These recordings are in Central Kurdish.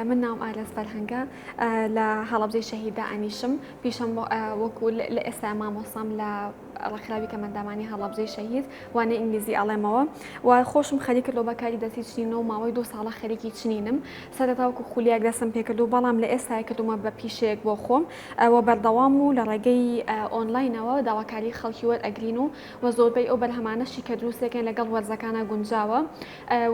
من ناوم ئارەز فەرهەنگە لە هەڵەبجەی شەهید دائەنیشم پیشەم وەکو لە ئێستا مامۆسام لە ڕێکخراوی کەمەندامانی هەڵەبجەی شەهید وانەی ئینگلیزی ئەڵێمەوە و خۆشم خەریک کردەوە بە کاری دەستی چنینەوە ماوەی دوو ساڵە خەریکی چنینم سەرەتا وەکو خولیاک دەستم پێکرد و بەڵام لە ئێستا کردومە بە پیشەیەک بۆ خۆم و بەردەوام و لە ڕێگەی ئۆنلاینەوە داواکاری خەڵکی وەرئەگرین و و زۆربەی ئەو بەرهەمانەشی کە دروستەکەین لەگەڵ وەرزەکانە گونجاوە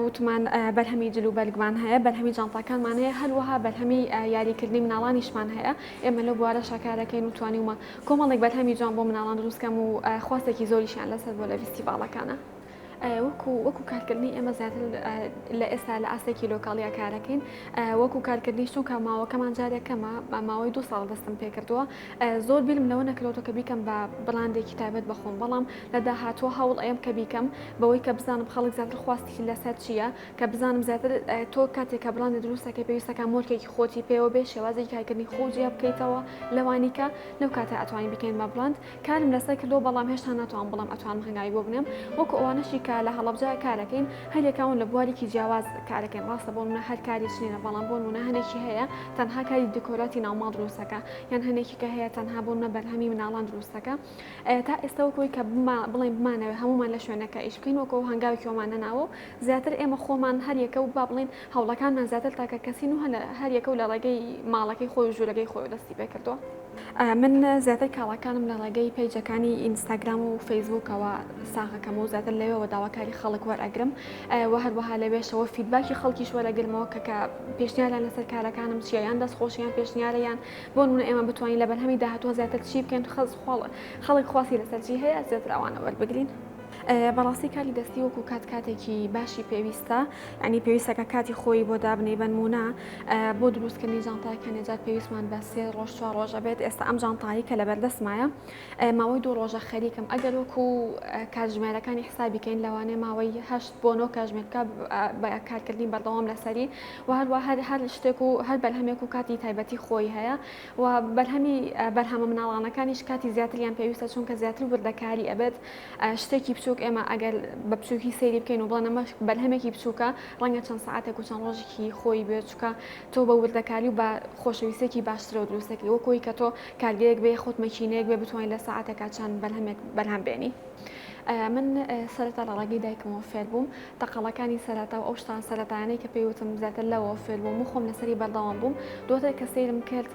وتمان بەرهەمی جل و بەرگمان هەیە، بەرهەمی جانتاکانمان هەیە، هەروەها بەرهەمی یاریکردنی مناڵانیشمان هەیە، ئێمە لەو بوارەشا کارەکەین و توانیومە کۆمەڵێک بەرهەمی جوان بۆ مناڵان دروستکەم و خواستێکی زۆریشیان لەسەر بووە لە ڤیستیڤاڵەکانا. وەکو وەکو کارکردنی ئێمە زیاتر لە ئێستا لە ئاستێکی لۆکاڵیا کارەکەین وەکو کارکردنی چونکە ماوەکەمان جارێک کەمە ماوەی دوو ساڵ دەستم پێکردووە زۆر بیرم لەوە نەکردۆتەوە کە بیکەم بە بڕاندێکی تایبەت بە خۆم، بەڵام لە داهاتووە هەوڵ ئەیەم کە بیکەم بەوەی کە بزانم خەڵک زیاتر خواستی لەسەر چییە، کە بزانم زیاتر تۆ کاتێک کە بڕاندێ دروست ئەکەی پێویستەکە مۆرکێکی خۆتی پێوە بێ، شێوازێکی کارکردنی خۆو جیا بکەیتەوە لەوانی کە، لەو کاتە ئەتوانی بیکەین بە بڕاند. کارم لەسەر کردووە بەڵام هێشتا ناتوانم بڵێم ئەتوانم هەنگاوی بۆ بنێم، وەکو ئەوانەشی کە لە هەڵەبجە کارەکەین هەریەکەون لە بوارێکی جیاواز کارەکەین، ڕاستە بۆ نمونە هەر کاری چنینە بەڵام بۆ نمونە هەنێکی هەیە تەنها کاری دیکۆراتی ناوماڵ دروستەکە یان هەنێکی کە هەیە تەنها بۆ نمونە بەرهەمی مناڵان دروستەکە تا ئێستا وەکو ئەوەی کە بڵێین بمانەوێ هەموومان لە شوێنەکە ئیش بکەین وەکو هەنگاوێکی وەمان نەناوە و زیاتر ئێمە خۆمان هەر یەکە و با بڵێین هەوڵەکانمان زیاتر تاکە کەسین و هەر یەکە و لە ڕێگەی ماڵەکەی خۆی و ژوورەکەی خۆی دەستی پێکردووە. من زیاتر کاڵاکانم لە ڕێگەی پەیجەکانی ئینستاگرام و فەیسبووکەوە ساغەکەم و زیاتر لەوێوە داواکاری خەڵک وەرئەگرم و هەروەها لەوێشەوە feedback ی خەڵکیش وەرەگرمەوە کە کە پێشنیاریان لەسەر کارەکانم چییە یان دەستخۆشیان پێشنیارە یان بۆ نمونە ئێمە بتوانین لە بەرهەمی داهاتووە زیاتر چی بکەین خەڵک خواستی لەسەر چی هەیە زیاتر ئەوانە وەربگرین. بەڕاستی کاری دەستی وەکو کات کاتێکی باشی پێویستە ینی پێویستە کە کاتی خۆی بۆ دابنەی بەنمونە بۆ دروستکردنی جانتای کەنێجار پێویستمان بە سێ ڕۆژ چوار ڕۆژە بێت ئێستا ئەم جانتایی کە لەبەردەستمایە ماوەی دوو ڕۆژە خەریکم ئەگەر وەکو کاتژمێرەکانی حسابی کەین لەوانەیە ماوەی هەشت بۆ نۆ کاژمێر بکە بە کارکردنی بەردەوام لەسەری و هەروە هەر هەر شتێک و هەر بەرهەمێک و کاتی تایبەتی خۆی هەیە و بەرهەمی بەرهەمە مناڵانەکانیش کاتی زیاتریان پێویستە چونکە زیاتر وردەکاری ئەبێت شتێکی بچووک ئێمە ئەگەر بە بچووکی سەیری بکەین و بڵێن ئەمە بەرهەمێکی بچووکە ڕەنگە چەند سەعاتێک و چەند ڕۆژێکی خۆی بێت چونکە تۆ بە وردەکاری و بە خۆشەویستێکی باشترەوە دروست دەکەی وەک ئەوەی کە تۆ کارگەیەک بێ خۆت مەکینەیەک بێ بتوانیت لە سەعاتێکا چەند بەرهەمێک بەرهەم بێنی. من سەرەتا لە ڕێگەی دایکمەوە فێر بووم تەقەڵەکانی سەرەتا و ئەو شتان سەرەتایانەی کە پێی وتم زیاتر لەوە فێر بووم و خۆم لەسەری بەردەوام بووم دواتر کە سەیرم کرد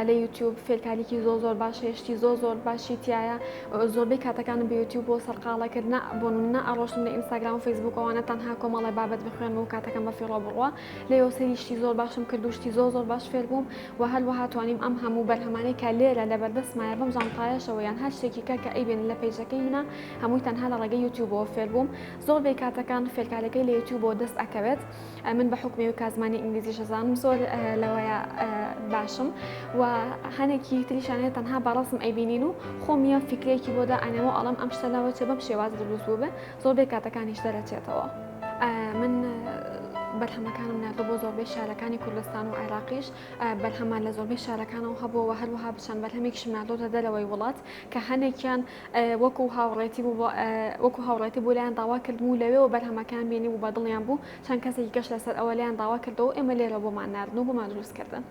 لە یوتیوب فێرکاریکی زۆر زۆر باش هەیە شتی زۆر زۆر باشی تایە زۆربەی کاتەکانم بە یوتیوب بۆ سەرقاڵە کرد نا بۆ نمونە ئەڕۆشتم لە ئینستاگرام و فەیسبوک ئەوانە تەنها کۆمەڵێ بابەت بخوێنم و کاتەکەم بە فیڕۆ بڕوا لەوێ سەیری شتی زۆر باشم کرد و شتی زۆر زۆر باش فێر بووم و هەروەها توانیم ئەم هەموو بەرهەمانەی کە لێرە لەبەردەستمایە بەم جانتایەشەوە یان هەر شتێکی کە کە ئەیبینن لە پەیجەکەی منە هەمووی تەنها لە ڕێگەی یوتیوبەوە فێر بووم زۆربەی کاتەکان فێرکاریەکەی لە یوتیوبەوە دەست ئەکەوێت من بە حوکمی ئەوەی کە زمانی ئینگلیزیش ئەزانم زۆر لەوەیە باشم و هەنێکی تریشان هەیە تەنها بە ڕەسم ئەیبینین و خۆم یە فیکرێکی بۆ دائەنێم و ئەڵێم ئەم شتە لەوەچێ بەم شێوازە دروست بووبێ زۆربەی کاتەکانیش دەرەچێتەوە. من بەرهەمەکانم ناردووە بۆ زۆربەی شارەکانی کوردستان و عێراقیش بەرهەمان لە زۆربەی شارەکانەوە هەبووە و هەروەها چەند بەرهەمێکیشم ناردۆتە دەرەوەی وڵات کە هەنێکیان وەکو هاوڕێتی بوو وەکو هاوڕێتی بوو لایان داوا کردم و لەوێوە بەرهەمەکان بینی و بەدڵیان بوو چەند کەسێکی کەش لەسەر ئەوە لێیان داوا کردەوە ئێمە لێرە بۆمان ناردن و بۆمان دروست کردن.